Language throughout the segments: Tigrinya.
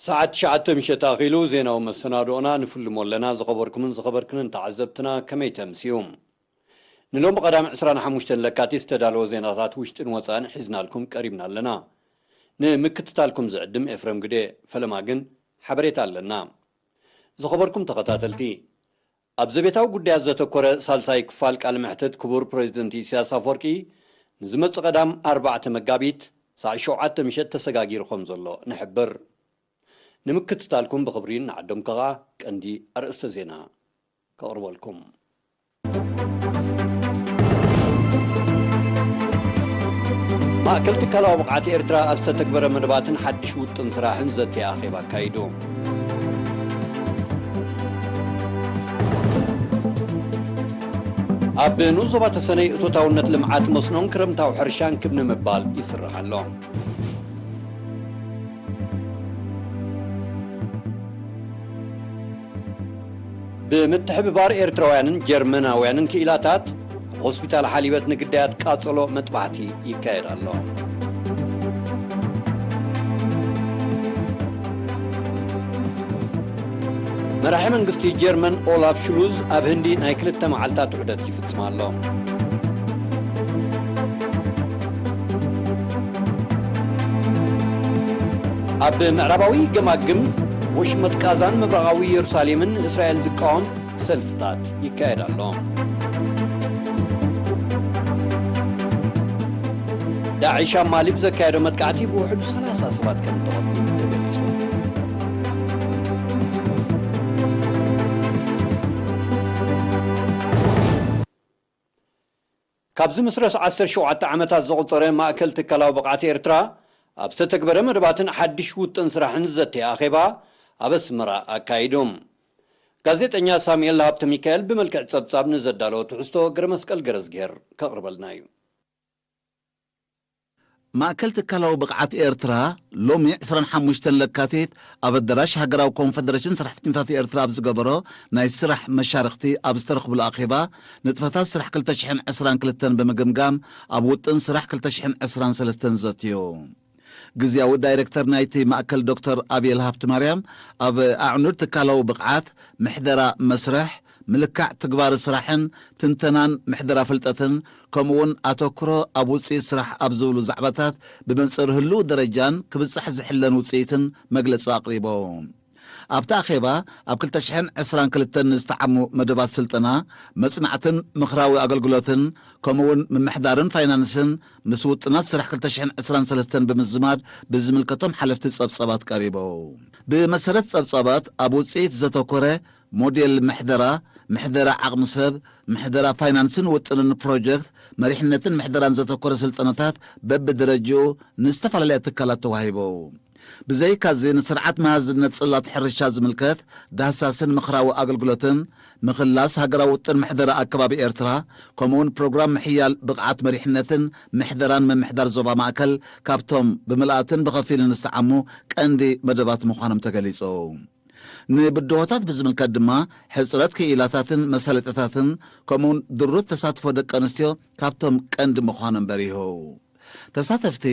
ሰዓት ትሽዓተ ምሸት ኣኺሉ ዜናዊ መሰናድኦና ንፍልሞ ኣለና። ዝኸበርኩምን ዝኸበርክንን ተዓዘብትና ከመይ ተምስዩ? ንሎሚ ቀዳም ዕስራን ሓሙሽተን ለካቲት ዝተዳለወ ዜናታት ውሽጥን ወፃእን ሒዝናልኩም ቀሪብና ኣለና። ንምክትታልኩም ዝዕድም ኤፍረም ግደ፣ ፈለማ ግን ሓበሬታ ኣለና። ዝኸበርኩም ተኸታተልቲ፣ ኣብ ዘቤታዊ ጉዳያት ዘተኮረ ሳልሳይ ክፋል ቃለ መሕትት ክቡር ፕሬዚደንት ኢሳያስ ኣፈወርቂ ንዝመጽእ ቀዳም ኣርባዕተ መጋቢት ሰዓት ሸውዓተ ምሸት ተሰጋጊሩ ከም ዘሎ ንሕብር። ንምክትታልኩም ብኽብሪ ንዓድም ከኣ ቀንዲ ኣርእስተ ዜና ከቕርበልኩም። ማእከል ትካላዊ ብቕዓት ኤርትራ ኣብ ዝተተግበረ መደባትን ሓድሽ ውጥን ስራሕን ዘተ ኣኼባ ኣካይዱ። ኣብ ንኡስ ዞባ ተሰነይ እቶታውነት ልምዓት መስኖን ክረምታዊ ሕርሻን ክብ ንምባል ይስራሕ ኣሎ። ብምትሕብባር ኤርትራውያንን ጀርመናውያንን ክኢላታት፣ ኣብ ሆስፒታል ሓሊበት ንግዳያት ቃጸሎ መጥባሕቲ ይካየድ ኣሎ። መራሒ መንግስቲ ጀርመን ኦላፍ ሽሉዝ ኣብ ህንዲ ናይ ክልተ መዓልታት ውሕደት ይፍጽም ኣሎ። ኣብ ምዕራባዊ ገማግም ወሽመጥ ቃዛን ምብራቓዊ የሩሳሌምን እስራኤል ዝቃወም ሰልፍታት ይካየድ ኣሎ። ዳዕሽ ኣብ ማሊ ብዘካየዶ መጥቃዕቲ ብውሕዱ ሰላሳ ሰባት ከም ተቐትሉ ተገሊጹ። ካብ ዝምስረስ ዓሰርተ ሸውዓተ ዓመታት ዘቑጸረ ማእከል ትካላዊ ብቕዓት ኤርትራ፣ ኣብ ዝተተግበረ መደባትን ሓድሽ ውጥን ስራሕን ዝዘተየ ኣኼባ ኣብ ኣስመራ ኣካይዱ። ጋዜጠኛ ሳሙኤል ሃብተ ሚካኤል ብመልክዕ ጸብጻብ ንዘዳለወ ትሕዝቶ ገረ መስቀል ገረዝግሄር ከቕርበልና እዩ። ማእከል ትካላዊ ብቕዓት ኤርትራ ሎሚ ዕስራን ሓሙሽተን ለካቲት ኣብ ኣዳራሽ ሃገራዊ ኮንፈደሬሽን ሰራሕተኛታት ኤርትራ ኣብ ዝገበሮ ናይ ስራሕ መሻርኽቲ ኣብ ዝተረኽብሉ ኣኼባ፣ ንጥፈታት ስራሕ ክልተ ሽሕን ዕስራን ክልተን ብምግምጋም ኣብ ውጥን ስራሕ ክልተ ሽሕን ዕስራን ሰለስተን ዘትዩ። ግዝያዊ ዳይሬክተር ናይቲ ማእከል ዶክተር ኣቤል ሃብቲ ማርያም፣ ኣብ ኣዕኑድ ትካላዊ ብቕዓት፣ ምሕደራ መስርሕ፣ ምልካዕ ትግባር ስራሕን ትንተናን ምሕደራ ፍልጠትን፣ ከምኡውን ኣተኩሮ ኣብ ውጽኢት ስራሕ ኣብ ዝብሉ ዛዕባታት ብመንጽር ህልው ደረጃን ክብጻሕ ዝሕለን ውጽኢትን መግለጺ ኣቕሪቦም። ኣብቲ ኣኼባ ኣብ ክልተ ሽሕን ዕስራን ክልተን ንዝተዓሙ መደባት ስልጠና፣ መጽናዕትን ምኽራዊ ኣገልግሎትን፣ ከምኡውን ምምሕዳርን ፋይናንስን ምስ ውጥናት ስራሕ ክልተ ሽሕን ዕስራን ሰለስተን ብምዝማድ ብዝምልከቶም ሓለፍቲ ጸብጸባት ቀሪቡ። ብመሰረት ጸብጸባት ኣብ ውጽኢት ዘተኮረ ሞዴል ምሕደራ፣ ምሕደራ ዓቕሚ ሰብ፣ ምሕደራ ፋይናንስን ውጥንን ፕሮጀክት መሪሕነትን ምሕደራን ዘተኮረ ስልጠናታት በብደረጅኡ ንዝተፈላለያ ትካላት ተዋሂቡ። ብዘይካዚ ንስርዓት መሃዝነት ጽላት ሕርሻ ዝምልከት ዳህሳስን ምኽራዊ ኣገልግሎትን፣ ምኽላስ ሃገራዊ ውጥን ምሕደራ ኣከባቢ ኤርትራ፣ ከምኡውን ፕሮግራም ምሕያል ብቕዓት መሪሕነትን ምሕደራን ምምሕዳር ዞባ ማእከል ካብቶም ብምልኣትን ብኸፊልን ዝተዓሙ ቀንዲ መደባት ምዃኖም ተገሊጹ። ንብድሆታት ብዝምልከት ድማ ሕጽረት ክኢላታትን መሳለጥታትን ከምኡውን ድሩት ተሳትፎ ደቂ ኣንስትዮ ካብቶም ቀንዲ ምዃኖም በሪሁ። ተሳተፍቲ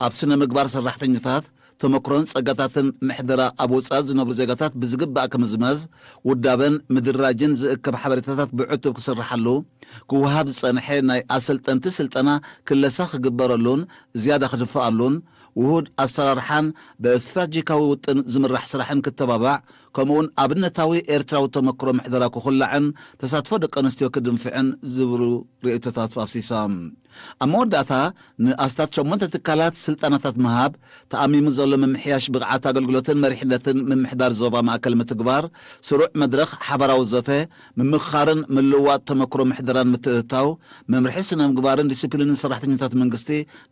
ኣብ ስነ ምግባር ሰራሕተኛታት፣ ተመክሮን ጸጋታትን ምሕደራ ኣብ ወጻኢ ዝነብሩ ዜጋታት ብዝግባእ ክምዝመዝ፣ ውዳበን ምድራጅን ዝእከብ ሓበሬታታት ብዕቱብ ክስርሓሉ፣ ክወሃብ ዝጸንሐ ናይ ኣሰልጠንቲ ስልጠና ክለሳ ክግበረሉን ዝያዳ ክድፍኣሉን፣ ውሁድ ኣሰራርሓን ብስትራቴጂካዊ ውጥን ዝምራሕ ስራሕን ክተባባዕ፣ ከምኡውን ኣብነታዊ ኤርትራዊ ተመክሮ ምሕደራ ክኹላዕን ተሳትፎ ደቂ ኣንስትዮ ክድንፍዕን ዝብሉ ርእይቶታት ኣፍሲሶም። ኣብ መወዳእታ ንኣስታት ሸሞንተ ትካላት ስልጠናታት ምሃብ፣ ተኣሚሙ ዘሎ ምምሕያሽ ብቕዓት ኣገልግሎትን መሪሕነትን ምምሕዳር ዞባ ማእከል ምትግባር፣ ስሩዕ መድረኽ ሓባራዊ ዘተ፣ ምምኽኻርን ምልውዋጥ ተመክሮ ምሕደራን ምትእትታው፣ መምርሒ ስነ ምግባርን ዲሲፕሊንን ሰራሕተኛታት መንግስቲ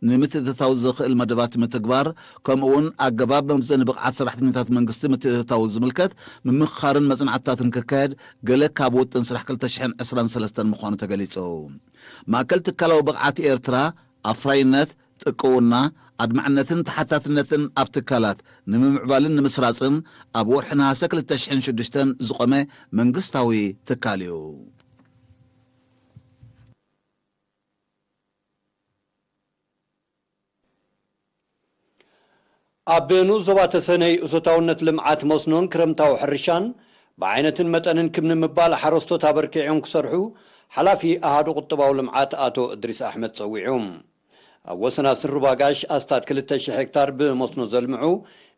ንምትእትታው ዘኽእል መደባት ምትግባር፣ ከምኡውን ኣገባብ መምዘኒ ብቕዓት ሰራሕተኛታት መንግስቲ ምትእትታው ዝምልከት ምምኽኻርን መጽናዕትታትን ክካየድ ገለ ካብ ውጥን ስራሕ ክልተ ሽሕን ዕስራን ሰለስተን ምዃኑ ተገሊጹ። ማእከል ትካላዊ ብቕዓት ኤርትራ፣ ኣፍራይነት፣ ጥቅውና፣ ኣድማዕነትን ተሓታትነትን ኣብ ትካላት ንምምዕባልን ንምስራጽን ኣብ ወርሒ ነሃሰ ክልተ ሽሕን ሽዱሽተን ዝቖመ መንግስታዊ ትካል እዩ። ኣብ ንኡስ ዞባ ተሰነይ እቶታውነት ልምዓት መስኖን ክረምታዊ ሕርሻን ብዓይነትን መጠንን ክብ ንምባል ሓረስቶት ኣበርኪዖም ክሰርሑ ሓላፊ ኣሃዱ ቁጠባዊ ልምዓት ኣቶ እድሪስ ኣሕመድ ጸዊዑ። ኣብ ወሰናስን ሩባ ጋሽ ኣስታት ክልተ ሽሕ ሄክታር ብመስኖ ዘልምዑ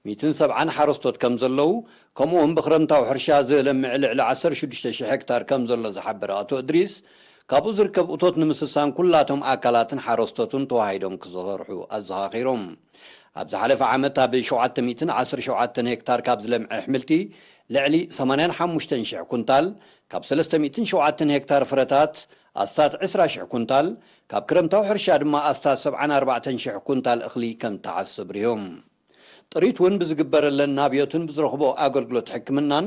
ሚእትን ሰብዓን ሓረስቶት ከም ዘለዉ፣ ከምኡውን ብክረምታዊ ሕርሻ ዝለምዕ ልዕሊ ዓሰርተ ሽዱሽተ ሽሕ ሄክታር ከም ዘሎ ዝሓበረ ኣቶ እድሪስ፣ ካብኡ ዝርከብ እቶት ንምስሳን ኩላቶም ኣካላትን ሓረስቶትን ተዋሂዶም ክሰርሑ ኣዘኻኺሮም። ኣብ ዝሓለፈ ዓመት ኣብ ሸውዓተ ሚእትን ዓሰርተ ሸውዓተን ሄክታር ካብ ዝለምዐ ኣሕምልቲ ልዕሊ ሰማንያን ሓሙሽተን ሽሕ ኩንታል፣ ካብ ሰለስተ ሚእትን ሸውዓተን ሄክታር ፍረታት ኣስታት ዕስራ ሽሕ ኩንታል፣ ካብ ክረምታዊ ሕርሻ ድማ ኣስታት ሰብዓን ኣርባዕተን ሽሕ ኩንታል እኽሊ ከም ተሓፍሰ ኣብሪሆም። ጥሪት እውን ብዝግበረለን ናብዮትን ብዝረኽቦ ኣገልግሎት ሕክምናን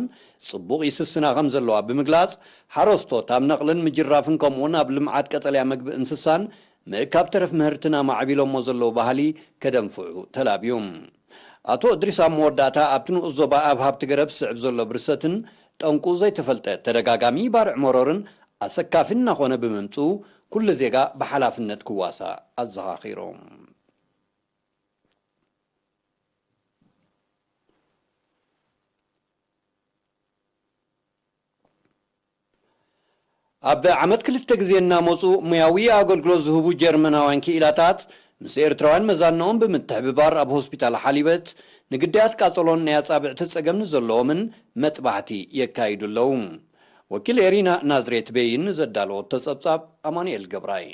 ጽቡቕ ይስስና ከም ዘለዋ ብምግላጽ፣ ሓረስቶት ኣብ ነቕልን ምጅራፍን ከምኡውን ኣብ ልምዓት ቀጠልያ መግቢ እንስሳን ምእካብ ተረፍ ምህርትን ኣማዕቢሎሞ ዘለዉ ባህሊ ከደንፍዑ ተላብዩ። ኣቶ እድሪስ ኣብ መወዳእታ ኣብቲ ንኡስ ዞባ ኣብ ሃብቲ ገረብ ዝስዕብ ዘሎ ብርሰትን ጠንቁ ዘይተፈልጠ ተደጋጋሚ ባርዕ መሮርን ኣሰካፊ እናኾነ ብምምጽኡ ኩሉ ዜጋ ብሓላፍነት ክዋሳእ ኣዘኻኺሮም። ኣብ ዓመት ክልተ ግዜ እናመጹ ሙያዊ ኣገልግሎት ዝህቡ ጀርመናውያን ክኢላታት ምስ ኤርትራውያን መዛንኦም ብምትሕብባር ኣብ ሆስፒታል ሓሊበት ንግዳያት ቃጸሎን ናይ ኣጻብዕቲ ጸገም ንዘለዎምን መጥባሕቲ የካይዱ ኣለዉ። ወኪል ኤሪና ናዝሬት ቤይን ዘዳለወቶ ጸብጻብ ኣማኑኤል ገብራይ።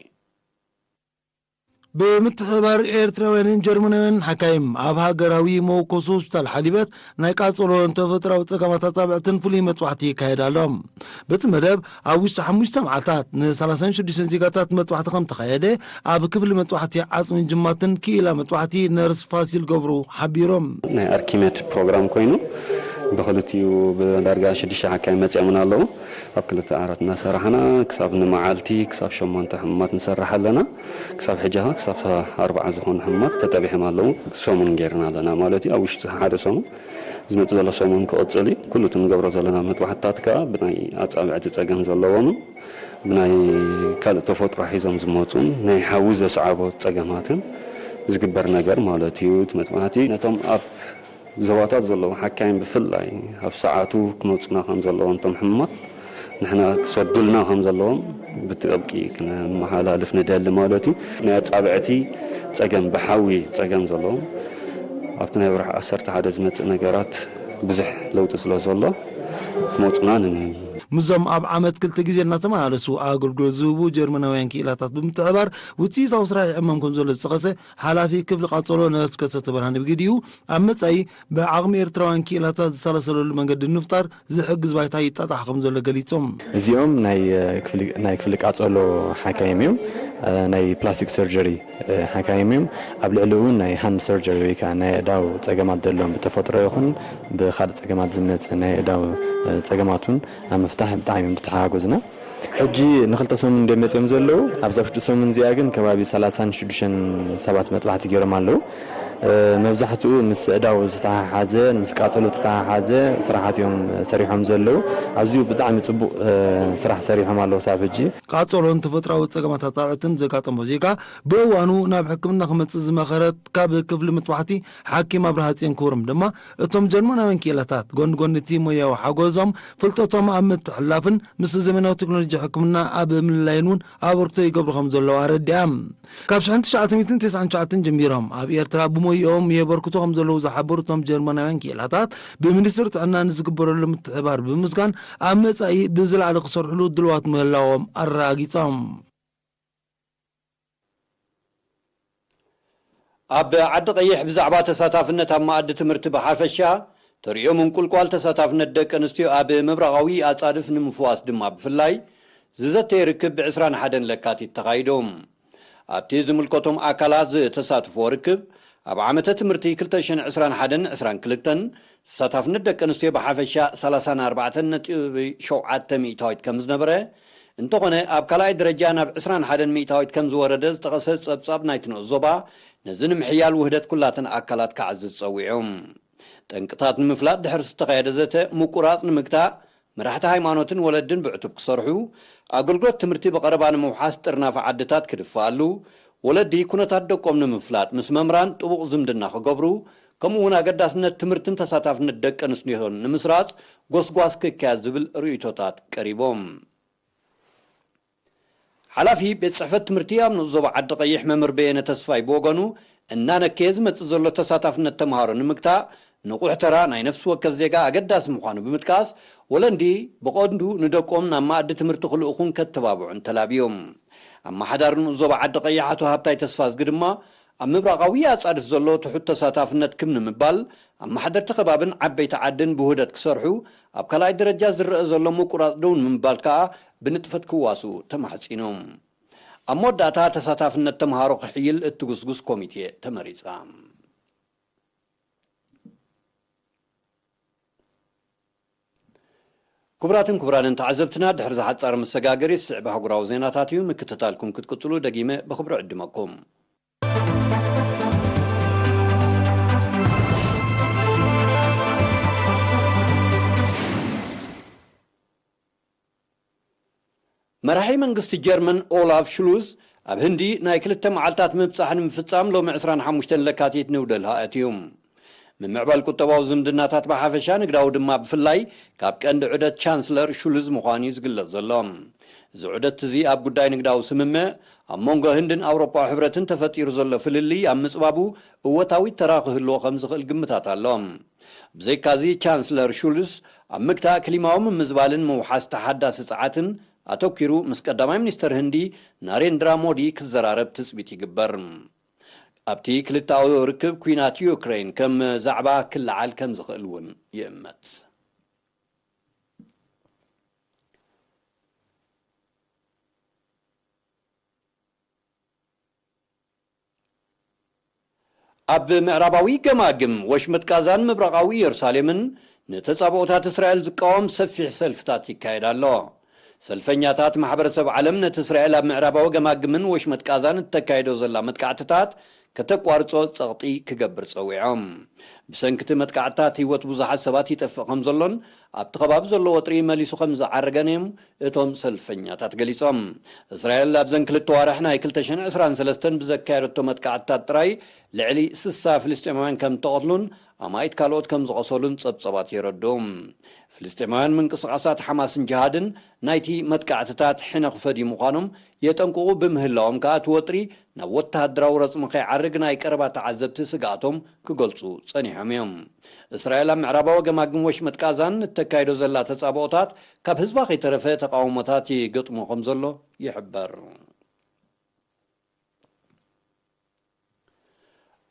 ብምትሕብባር ኤርትራውያንን ጀርመናውያን ሓካይም ኣብ ሃገራዊ መወከሲ ሆስፒታል ሓሊበት ናይ ቃጸሎን ተፈጥራዊ ጸገማት ኣጻብዕትን ፍሉይ መጥባሕቲ ይካየድ ኣሎ። በቲ መደብ ኣብ ውሽጢ ሓሙሽተ መዓልታት ን ሰላሳን ሽዱሽተን ዜጋታት መጥባሕቲ ከም ተኻየደ ኣብ ክፍሊ መጥባሕቲ ዓጽምን ጅማትን ክኢላ መጥባሕቲ ነርስ ፋሲል ገብሩ ሓቢሮም። ናይ ኣርኪሜድ ፕሮግራም ኮይኑ ብክልቲኡ ብዳርጋ ሽዱሽተ ሓካይም መጺኦምና ኣለዉ። ኣብ ክልተ ዓራት እናሰራሕና ክሳብ ንመዓልቲ ክሳብ ሸሞንተ ሕሙማት ንሰርሕ ኣለና። ክሳብ ሕጂ ኸ ክሳብ ኣርባዓ ዝኾኑ ሕሙማት ተጠቢሖም ኣለዉ። ሰሙን ጌርና ኣለና ማለት እዩ። ኣብ ውሽጢ ሓደ ሰሙን ዝመጽእ ዘሎ ሰሙን ክቕጽል እዩ። ኩሉ እቲ ንገብሮ ዘለና መጥባሕትታት ከኣ ብናይ ኣጻብዕቲ ጸገም ዘለዎምን ብናይ ካልእ ተፈጥሮ ሒዞም ዝመጹን ናይ ሓዊ ዘስዓቦ ጸገማትን ዝግበር ነገር ማለት እዩ። እቲ መጥባሕቲ ነቶም ኣብ ዞባታት ዘለዉ ሓካይም ብፍላይ ኣብ ሰዓቱ ክመጹና ከም ዘለዎም፣ እቶም ሕሙማት ንሕና ክሰዱልና ከም ዘለዎም ብጥብቂ ክነመሓላልፍ ንደሊ ማለት እዩ። ናይ ኣጻብዕቲ ጸገም፣ ብሓዊ ጸገም ዘለዎም ኣብቲ ናይ ወርሒ ዓሰርተ ሓደ ዝመጽእ ነገራት ብዙሕ ለውጢ ስለ ዘሎ ክመጹና ን ምስዞም ኣብ ዓመት ክልተ ግዜ እናተመላለሱ ኣገልግሎት ዝህቡ ጀርመናውያን ክኢላታት ብምትሕባር ውፅኢታዊ ስራሕ ይዕመም ከም ዘሎ ዝጠቐሰ ሓላፊ ክፍሊ ቃጸሎ ነርስ ከሰተ ብርሃነ ብግዲኡ፣ ኣብ መጻኢ ብዓቕሚ ኤርትራውያን ክኢላታት ዝሰላሰለሉ መንገዲ ንምፍጣር ዝሕግዝ ባይታ ይጣጣሕ ከም ዘሎ ገሊጾም። እዚኦም ናይ፣ እ፣ ክፍሊ፣ ናይ ክፍሊ ቃጸሎ ሓካይም እዮም። እ፣ ናይ ፕላስቲክ ሰርጀሪ፣ እ፣ ሓካይም እዮም። ኣብ ልዕሊ እውን ናይ ሃንድ ሰርጀሪ ወይ ከዓ ናይ ኣእዳው ጸገማት ዘለዎም ብተፈጥሮ ይኹን ብኻልእ ጸገማት ዝመጽእ ናይ ኣእዳው፣ እ፣ ጸገማት እውን ኣብ ምፍታሕ ብጣዕሚ እዮም ዝተሓጋገዙና። ሕጂ ንክልተ ሰሙን እንደ መጽኦም ዘለዉ፣ ኣብዛ ውሽጢ ሰሙን እዚኣ ግን ከባቢ ሰላሳን ሽዱሽተን ሰባት መጥባሕቲ ገይሮም ኣለዉ። እ፣ መብዛሕትኡ ምስ ኣእዳው ዝተሓሓዘ፣ ምስ ቃጸሎ ዝተሓሓዘ ስራሓት እዮም ሰሪሖም ዘለዉ። ኣዝዩ ብጣዕሚ ጽቡቕ፣ እ፣ ስራሕ ሰሪሖም ኣለዉ ሳብ ሕጂ። ቃጸሎን ተፈጥሮኣዊ ጸገማት ኣጻብዕትን ዘጋጠሞ ዜጋ ብእዋኑ ናብ ሕክምና ክመጽእ ዝመኸረት ካብ ክፍሊ መጥባሕቲ ሓኪም ኣብርሃ ጽዮን ክብሮም ድማ፣ እቶም ጀርመናውያን ክኢላታት ጎኒ ጎኒ እቲ ሞያዊ ሓገዞም ፍልጠቶም ኣብ ምትሕልላፍን ምስ ዘመናዊ ቴክኖሎጂ ሕክምና ኣብ ምልላይን እውን ኣበርክቶ ይገብሩ ከም ዘለዉ ኣረዲኣ። ካብ ሽሕን ትሽዓተ ሚእትን ተስዓን ትሽዓተን ጀሚሮም ኣብ ኤርትራ ብሞይኦም የበርክቱ ከም ዘለዉ ዝሓበሩ እቶም ጀርመናውያን ክኢላታት፣ ብሚኒስትሪ ጥዕና ንዝግበረሉ ምትሕባር ብምስጋን፣ ኣብ መጻኢ ብዝለዓለ ክሰርሕሉ ድልዋት ምህላዎም ኣረጋጊጾም። ኣብ ዓዲ ቀይሕ ብዛዕባ ተሳታፍነት ኣብ መኣዲ ትምህርቲ ብሓፈሻ፣ ተርእዮ ምንቁልቋል ተሳታፍነት ደቂ ኣንስትዮ ኣብ ምብራቓዊ ኣጻድፍ ንምፍዋስ ድማ ብፍላይ ዝዘተየ ርክብ ብ ዕስራን ሓደን ለካቲት ተኻይዱ። ኣብቲ ዝምልከቶም ኣካላት ዝተሳትፍዎ ርክብ፣ ኣብ ዓመተ ትምህርቲ ክልተ ሽሕን ዕስራን ሓደን ዕስራን ክልተን ተሳታፍነት ደቂ ኣንስትዮ ብሓፈሻ ሰላሳን ኣርባዕተን ነጥቢ ሸውዓተ ሚእታዊት ከም ዝነበረ፣ እንተኾነ ኣብ ካልኣይ ደረጃ ናብ ዕስራን ሓደን ሚእታዊት ከም ዝወረደ ዝጠቐሰ ጸብጻብ ናይቲ ንኡስ ዞባ፣ ነዚ ንምሕያል ውህደት ኩላተን ኣካላት ክዓዝዝ ጸዊዑ። ጠንቅታት ንምፍላጥ ድሕሪ ዝተኻየደ ዘተ፣ ምቁራጽ ንምግታእ፣ መራሕቲ ሃይማኖትን ወለድን ብዕቱብ ክሰርሑ፣ ኣገልግሎት ትምህርቲ ብቐረባ ንምውሓስ ጥርናፈ ዓድታት ክድፈኣሉ፣ ወለዲ ኩነታት ደቆም ንምፍላጥ ምስ መምህራን ጥቡቕ ዝምድና ክገብሩ፣ ከምኡ እውን ኣገዳስነት ትምህርትን ተሳታፍነት ደቂ ኣንስትዮን ንምስራጽ ጎስጓስ ክካየድ ዝብል ርእይቶታት ቀሪቦም። ሓላፊ ቤት ጽሕፈት ትምህርቲ ኣብ ንኡስ ዞባ ዓዲ ቀይሕ መምህር በየነ ተስፋይ ብወገኑ፣ እናነከየ ዝመጽእ ዘሎ ተሳታፍነት ተምሃሮ ንምግታእ ንቑሕ ተራ ናይ ነፍሲ ወከፍ ዜጋ ኣገዳሲ ምዃኑ ብምጥቃስ፣ ወለንዲ ብቐንዱ ንደቆም ናብ መኣዲ ትምህርቲ ክልእኹን ከተባብዑን ተላብዮም። ኣመሓዳሪ ንኡስ ዞባ ዓዲ ቀይሕ ኣቶ ሃብታይ ተስፋዝጊ ድማ፣ ኣብ ምብራቓዊ ኣጻድፍ ዘሎ ትሑት ተሳታፍነት ክም ንምባል፣ ኣመሓደርቲ ከባብን ዓበይቲ ዓድን ብውህደት ክሰርሑ፣ ኣብ ካልኣይ ደረጃ ዝረአ ዘሎ ምቁራጽ ደው ንምባል ከኣ ብንጥፈት ክዋስኡ ተማሕጺኖም። ኣብ መወዳእታ ተሳታፍነት ተምሃሮ ክሕይል እትጉስጉስ ኮሚቴ ተመሪጻ። ክቡራትን ክቡራንን ተዓዘብትና፣ ድሕሪ ዝሓጻር መሰጋገሪ ዝስዕብ ኣህጉራዊ ዜናታት እዩ። ምክትታልኩም ክትቅጽሉ ደጊመ ብኽብሪ ዕድመኩም። መራሒ መንግስቲ ጀርመን ኦላፍ ሽሉዝ ኣብ ህንዲ ናይ ክልተ መዓልታት ምብጻሕ ንምፍጻም ሎሚ ዕስራን ሓሙሽተን ለካቲት ኒው ደልሃ ኣትዩ። ምምዕባል ቁጠባዊ ዝምድናታት ብሓፈሻ፣ ንግዳዊ ድማ ብፍላይ፣ ካብ ቀንዲ ዑደት ቻንስለር ሹልዝ ምዃኑ እዩ ዝግለጽ ዘሎ። እዚ ዑደት እዚ ኣብ ጉዳይ ንግዳዊ ስምምዕ ኣብ መንጎ ህንድን ኣውሮጳዊ ሕብረትን ተፈጢሩ ዘሎ ፍልልይ ኣብ ምጽባቡ እወታዊ ተራ ክህልዎ ከም ዝኽእል ግምታት ኣሎ። ብዘይካዚ፣ ቻንስለር ሹልስ ኣብ ምግታእ ክሊማዊ ምምዝባልን ምውሓስ ተሓዳሲ ጸዓትን ኣተኲሩ ምስ ቀዳማይ ሚኒስተር ህንዲ ናሬንድራ ሞዲ ክዘራረብ ትጽቢት ይግበር። ኣብቲ ክልተኣዊ ርክብ፣ ኲናት ዩክሬን ከም ዛዕባ ክለዓል ከም ዝኽእል እውን ይእመት። ኣብ ምዕራባዊ ገማግም ወሽመጥ ቃዛን ምብራቓዊ ኢየሩሳሌምን ንተጻብኦታት እስራኤል ዝቃወም ሰፊሕ ሰልፍታት ይካየድ ኣሎ። ሰልፈኛታት ማሕበረሰብ ዓለም ነቲ እስራኤል ኣብ ምዕራባዊ ገማግምን ወሽመጥ ቃዛን እተካይዶ ዘላ መጥቃዕትታት ከተቋርጾ ጸቕጢ ክገብር ጸዊዖም። ብሰንኪ እቲ መጥቃዕትታት ህይወት ብዙሓት ሰባት ይጠፍእ ከም ዘሎን ኣብቲ ከባቢ ዘሎ ወጥሪ መሊሱ ከም ዝዓረገን እዮም እቶም ሰልፈኛታት ገሊጾም። እስራኤል ኣብዘን ክልተ ዋርሕ ናይ ክልተ ሽሕን ዕስራን ሰለስተን ብዘካየደቶ መጥቃዕትታት ጥራይ ልዕሊ ስሳ ፍልስጤማውያን ከም እተቐትሉን ኣማኢት ካልኦት ከም ዝቖሰሉን ጸብጸባት የረድኡ። ፍልስጤማውያን ምንቅስቓሳት ሓማስን ጅሃድን ናይቲ መጥቃዕትታት ሕነ ክፈድዩ ምዃኖም የጠንቅቑ ብምህላዎም ከኣ፣ እቲ ወጥሪ ናብ ወተሃደራዊ ረጽሚ ከይዓርግ ናይ ቀረባ ተዓዘብቲ ስግኣቶም ክገልጹ ጸኒሖም እዮም። እስራኤል ኣብ ምዕራባዊ ገማግም ወሽመጥ ቃዛን እተካይዶ ዘላ ተጻብኦታት ካብ ህዝባ ከይተረፈ ተቃውሞታት ይገጥሞ ከም ዘሎ ይሕበር።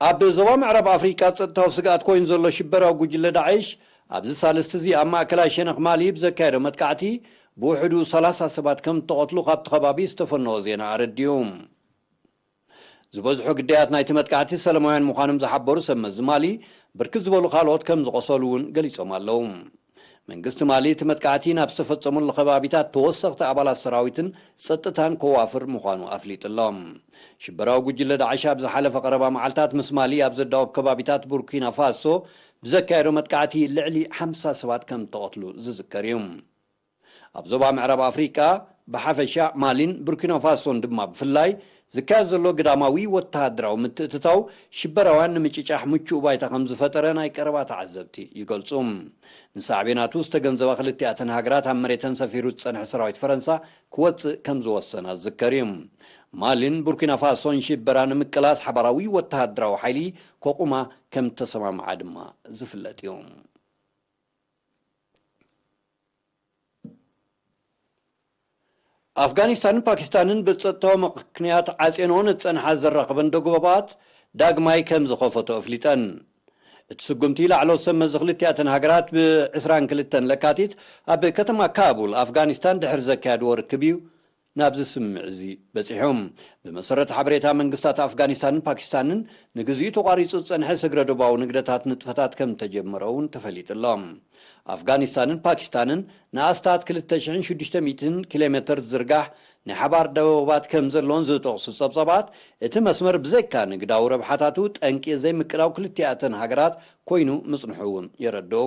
ኣብ ዞባ ምዕራብ ኣፍሪቃ ጸጥታዊ ስግኣት ኮይኑ ዘሎ ሽበራዊ ጉጅለ ዳዕሽ፣ ኣብዚ ሳልስቲ እዚ ኣብ ማእከላይ ሸነኽ ማሊ ብዘካየዶ መጥቃዕቲ ብውሕዱ ሰላሳ ሰባት ከም እተቐትሉ ካብቲ ከባቢ ዝተፈነወ ዜና ኣረዲኡ። ዝበዝሑ ግዳያት ናይቲ መጥቃዕቲ ሰላማውያን ምዃኖም ዝሓበሩ ሰብ መዚ ማሊ፣ ብርክት ዝበሉ ካልኦት ከም ዝቖሰሉ እውን ገሊጾም ኣለዉ። መንግስቲ ማሊ እቲ መጥቃዕቲ ናብ ዝተፈጸመሉ ከባቢታት ተወሰኽቲ ኣባላት ሰራዊትን ጸጥታን ከዋፍር ምዃኑ ኣፍሊጡ ኣሎ። ሽበራዊ ጉጅለ ዳዕሽ ኣብ ዝሓለፈ ቀረባ መዓልታት ምስ ማሊ ኣብ ዘዳወብ ከባቢታት ቡርኪና ፋሶ ብዘካየዶ መጥቃዕቲ ልዕሊ ሓምሳ ሰባት ከም እተቐትሉ ዝዝከር እዩ። ኣብ ዞባ ምዕራብ ኣፍሪቃ ብሓፈሻ፣ ማሊን ቡርኪና ፋሶን ድማ ብፍላይ፣ ዝካየድ ዘሎ ግዳማዊ ወተሃደራዊ ምትእትታው ሽበራውያን ንምጭጫሕ ምቹእ ባይታ ከም ዝፈጠረ ናይ ቀረባ ተዓዘብቲ ይገልጹ። ንሳዕቤናቱ ዝተገንዘባ ክልቲኣተን ሃገራት፣ ኣብ መሬተን ሰፊሩ ዝጸንሐ ሰራዊት ፈረንሳ ክወጽእ ከም ዝወሰና ዝዝከር እዩ። ማሊን ቡርኪና ፋሶን ሽበራ ንምቅላስ ሓባራዊ ወተሃደራዊ ሓይሊ ከቑማ ከም እተሰማምዓ ድማ ዝፍለጥ እዩ። ኣፍጋኒስታንን ፓኪስታንን ብጸጥታዊ ምኽንያት ዓጽየንኦ ንጸንሓ ዘራኽበን ደጎባት ዳግማይ ከም ዝኸፈቶ ኣፍሊጠን። እቲ ስጉምቲ፣ ላዕለዎት ሰብ መዚ ክልቲኣተን ሃገራት ብ ዕስራን ክልተን ለካቲት ኣብ ከተማ ካቡል፣ ኣፍጋኒስታን፣ ድሕሪ ዘካየድዎ ርክብ እዩ ናብዚ ስምምዕ እዚ በጺሑ። ብመሰረት ሓበሬታ መንግስታት ኣፍጋኒስታንን ፓኪስታንን፣ ንግዚኡ ተቋሪጹ ዝጸንሐ ስግረ ዶባዊ ንግደታት ንጥፈታት ከም እተጀመረ እውን ተፈሊጡ ኣሎ። ኣፍጋኒስታንን ፓኪስታንን ንኣስታት ክልተ ሽሕን ሽዱሽተ ሚእትን ኪሎ ሜተር ዝዝርጋሕ ናይ ሓባር ደወባት ከም ዘለዎን ዝጠቕሱ ጸብጻባት፣ እቲ መስመር ብዘይካ ንግዳዊ ረብሓታቱ ጠንቂ ዘይምቅዳው ክልቲኣተን ሃገራት ኮይኑ ምጽንሑ እውን የረድኡ።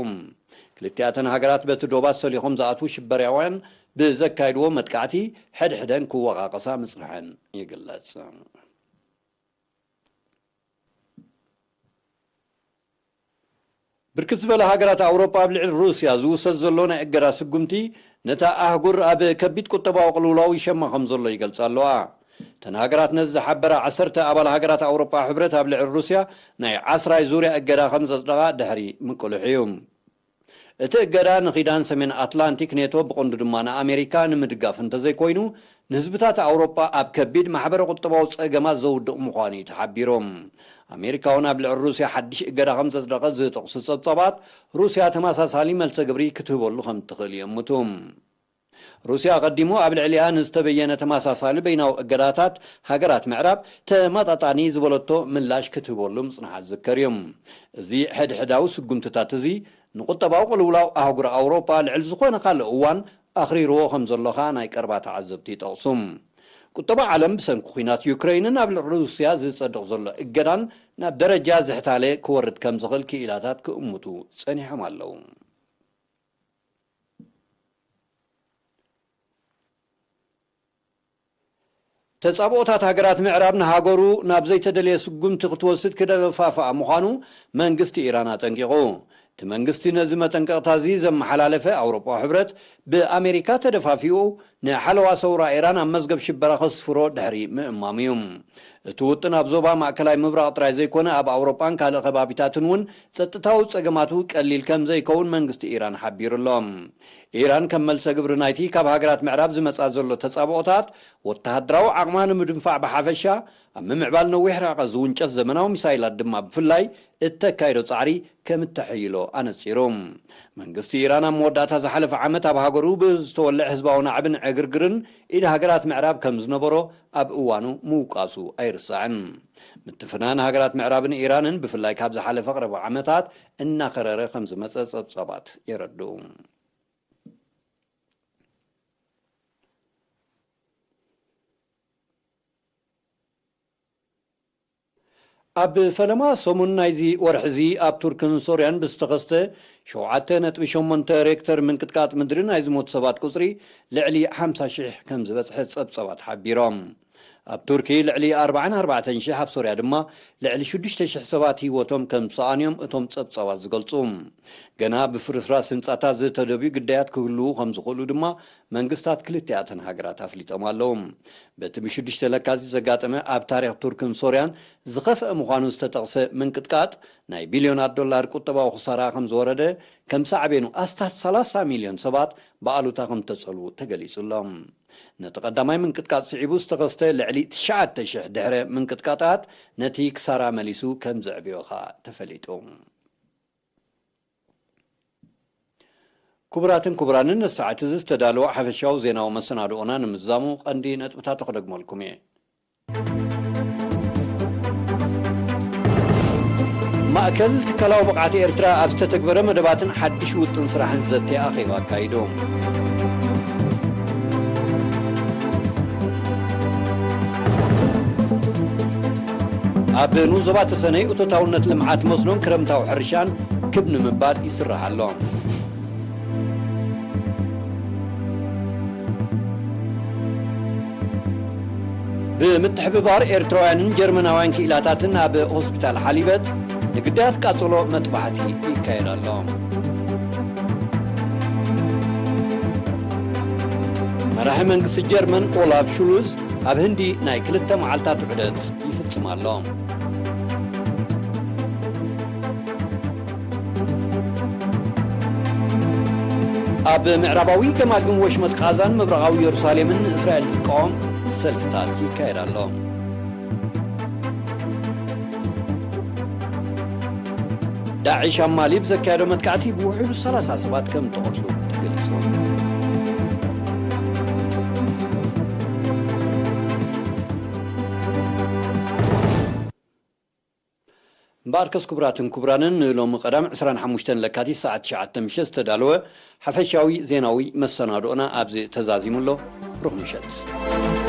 ክልቲኣተን ሃገራት በቲ ዶባት ሰሊኾም ዝኣትዉ ሽበራውያን ብዘካይድዎ መጥቃዕቲ፣ ሕድሕደን ክወቓቐሳ ምጽንሐን ይግለጽ። ብርክት ዝበላ ሃገራት ኣውሮጳ ኣብ ልዕሊ ሩስያ ዝውሰድ ዘሎ ናይ እገዳ ስጉምቲ ነታ ኣህጉር ኣብ ከቢድ ቁጠባዊ ቅልውላው ይሸማ ከም ዘሎ ይገልጻ ኣለዋ። እተን ሃገራት ነዚ ዝሓበራ ዓሰርተ ኣባል ሃገራት ኣውሮጳ ሕብረት ኣብ ልዕሊ ሩስያ ናይ ዓስራይ ዙርያ እገዳ ከም ዘጽደቓ ድሕሪ ምቅልሑ እዩ። እቲ እገዳ ንኺዳን ሰሜን ኣትላንቲክ ኔቶ ብቐንዱ ድማ ንኣሜሪካ ንምድጋፍ እንተዘይኮይኑ ንህዝብታት ኣውሮጳ ኣብ ከቢድ ማሕበረ ቁጠባዊ ጸገማት ዘውድቕ ምዃኑ እዩ ተሓቢሩ። ኣሜሪካ እውን ኣብ ልዕሊ ሩስያ ሓድሽ እገዳ ከም ዘጽደቐ ዝጠቕሱ ጸብጻባት ሩስያ ተመሳሳሊ መልሰ ግብሪ ክትህበሉ ከም ትኽእል ይእምቱ። ሩስያ ኣቐዲሙ ኣብ ልዕሊኣ ንዝተበየነ ተመሳሳሊ በይናዊ እገዳታት ሃገራት ምዕራብ ተመጣጣኒ ዝበለቶ ምላሽ ክትህበሉ ምጽንሓ ዝዝከር እዩ። እዚ ሕድሕዳዊ ስጉምትታት እዚ ንቁጠባዊ ቅልውላው ኣህጉር ኣውሮጳ ልዕሊ ዝኾነ ካልእ እዋን ኣኽሪርዎ ከም ዘሎኻ ናይ ቀርባ ተዓዘብቲ ይጠቕሱ። ቁጠባ ዓለም ብሰንኪ ኲናት ዩክረይንን ኣብ ልዕሊ ሩስያ ዝጸድቕ ዘሎ እገዳን ናብ ደረጃ ዝሕታለ ክወርድ ከም ዝኽእል ክኢላታት ክእምቱ ጸኒሖም ኣለዉ። ተጻብኦታት ሃገራት ምዕራብ ንሃገሩ ናብ ዘይተደልየ ስጉምቲ ክትወስድ ክደፋፍኣ ምዃኑ መንግስቲ ኢራን ኣጠንቂቑ። እቲ መንግስቲ ነዚ መጠንቀቕታ እዚ ዘመሓላለፈ ኣውሮጳዊ ሕብረት ብኣሜሪካ ተደፋፊኡ ንሓለዋ ሰውራ ኢራን ኣብ መዝገብ ሽበራ ከስፍሮ ድሕሪ ምእማሙ እዩ። እቲ ውጥን ኣብ ዞባ ማእከላይ ምብራቕ ጥራይ ዘይኮነ ኣብ ኣውሮጳን ካልእ ከባቢታትን እውን ጸጥታዊ ጸገማቱ ቀሊል ከም ዘይከውን መንግስቲ ኢራን ሓቢሩ ኣሎ። ኢራን ከም መልሰ ግብሪ ናይቲ ካብ ሃገራት ምዕራብ ዝመጻ ዘሎ ተጻብኦታት ወተሃደራዊ ዓቕማ ንምድንፋዕ ብሓፈሻ ኣብ ምምዕባል ነዊሕ ርሕቀት ዝውንጨፍ ዘመናዊ ሚሳይላት ድማ ብፍላይ እተካይዶ ጻዕሪ ከም እተሐይሎ ኣነጺሩ። መንግስቲ ኢራን ኣብ መወዳእታ ዝሓለፈ ዓመት ኣብ ሃገሩ ብዝተወልዐ ህዝባዊ ናዕብን ዕግርግርን ኢድ ሃገራት ምዕራብ ከም ዝነበሮ ኣብ እዋኑ ምውቃሱ ኣይርሳዕን። ምትፍናን ሃገራት ምዕራብን ኢራንን ብፍላይ ካብ ዝሓለፈ ቅረቡ ዓመታት እናኸረረ ከም ዝመጸ ጸብጻባት የረድኡ። ኣብ ፈለማ ሰሙን ናይዚ ወርሒ እዚ ኣብ ቱርክን ሶርያን ብዝተኸስተ ሸውዓተ ነጥቢ ሸሞንተ ሬክተር ምንቅጥቃጥ ምድሪ ናይ ዝሞቱ ሰባት ቁጽሪ ልዕሊ ሓምሳ ሽሕ ከም ዝበጽሐ ጸብጻባት ሓቢሮም። ኣብ ቱርኪ ልዕሊ ኣርባዓን ኣርባዕተን ሽሕ፣ ኣብ ሶርያ ድማ ልዕሊ ሽዱሽተ ሽሕ ሰባት ህይወቶም ከም ዝሰኣኑ እዮም እቶም ጸብጻባት ዝገልጹ። ገና ብፍርስራስ ህንጻታት ዝተደብዩ ግዳያት ክህልዉ ከም ዝኽእሉ ድማ መንግስታት ክልቲኣተን ሃገራት ኣፍሊጦም ኣለዉ። በቲ ብሽዱሽተ ለካቲት ዘጋጠመ ኣብ ታሪኽ ቱርክን ሶርያን ዝኸፍአ ምዃኑ ዝተጠቕሰ ምንቅጥቃጥ ናይ ቢልዮናት ዶላር ቁጠባዊ ክሳራ ከም ዝወረደ፣ ከም ሳዕቤኑ ኣስታት ሰላሳ ሚልዮን ሰባት ብኣሉታ ከም ተጸልዉ ተገሊጹ ኣሎ። ነቲ ቀዳማይ ምንቅጥቃጥ ስዒቡ ዝተኸስተ ልዕሊ ትሽዓተ ሽሕ ድሕረ ምንቅጥቃጣት ነቲ ክሳራ መሊሱ ከም ዘዕብዮ ኸኣ ተፈሊጡ። ክቡራትን ክቡራንን፣ ነዚ ሰዓት እዚ ዝተዳለወ ሓፈሻዊ ዜናዊ መሰናድኦና ንምዝዛሙ ቀንዲ ነጥብታቱ ክደግመልኩም እየ። ማእከል ትካላዊ ብቕዓት ኤርትራ ኣብ ዝተተግበረ መደባትን ሓድሽ ውጥን ስራሕን ዘተ ኣኼባ ኣካይዱ። ኣብ ንኡስ ዞባ ተሰነይ እቶታውነት ልምዓት መስኖን ክረምታዊ ሕርሻን ክብ ንምባል ይስራሕ ኣሎ። ብምትሕብባር ኤርትራውያንን ጀርመናውያን ክኢላታትን ኣብ ሆስፒታል ሓሊበት ንግዳያት ቃጸሎ መጥባሕቲ ይካየድ ኣሎ። መራሒ መንግስቲ ጀርመን ኦላፍ ሹሉዝ ኣብ ህንዲ ናይ ክልተ መዓልታት ዑደት ይፍጽም ኣሎ። ኣብ ምዕራባዊ ገማግም ወሽመጥ ቃዛን ምብራቓዊ የሩሳሌምን ንእስራኤል ዝቃወም ሰልፍታት ይካየድ ኣሎ። ዳዕሽ ኣብ ማሊ ብዘካየዶ መጥቃዕቲ ብውሕዱ ሰላሳ ሰባት ከም ተቐትሉ ተገሊጹ። እምበኣርከስ ክቡራትን ክቡራንን፣ ንሎሚ ቀዳም ዕስራን ሓሙሽተን ለካቲት ሰዓት ትሽዓተ ምሸት ዝተዳለወ ሓፈሻዊ ዜናዊ መሰናድኦና ኣብዚ ተዛዚሙ ኣሎ። ብሩኽ ምሸት።